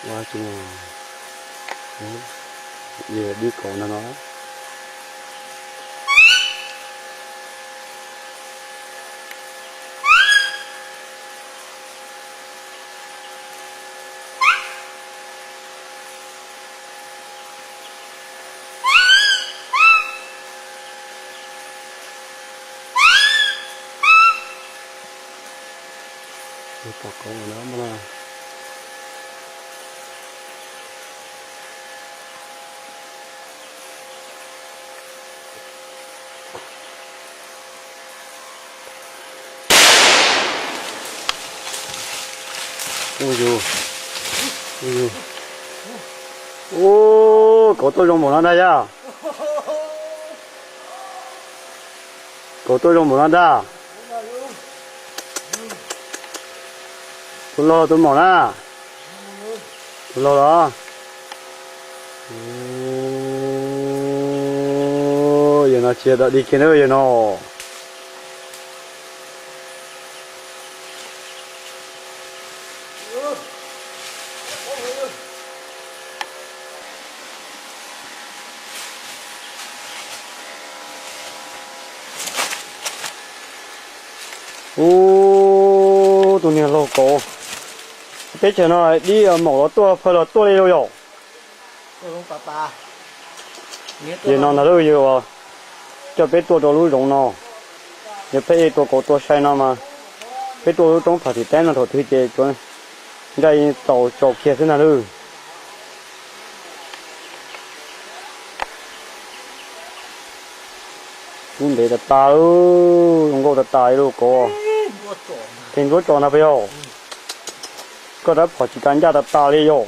Ua tsis, dib kauv ntag no. Pom kauv no. Ub, kauv tuaj zoo npaum no ntag yaj. Kauv tuaj zoo npaum no ntag. Tus laug tus maum na? Tus laug los? Yawg no tsis yog dog dig kiag na yawg no. Ub, tus niag laug kauv, teb chaws no dib maum los tuaj, phawj los tuaj li lauj yom. Yawg no ntag lauj, yawg uas coj peb tuaj rau lub zoov no, yog peb tua kauv tua sai no mas peb tuaj lub roob Pham Thim Taib no thaum twg ces tsuav ntsaj txaus tsaus kiag xwb ntag lauj. Kub ntev tas tas, zoo nkauj tas tas li lauj kauv. Tej ntsuab tso ntag puas yog? Koj rab phom tsis kav ncaj tas tas li yog.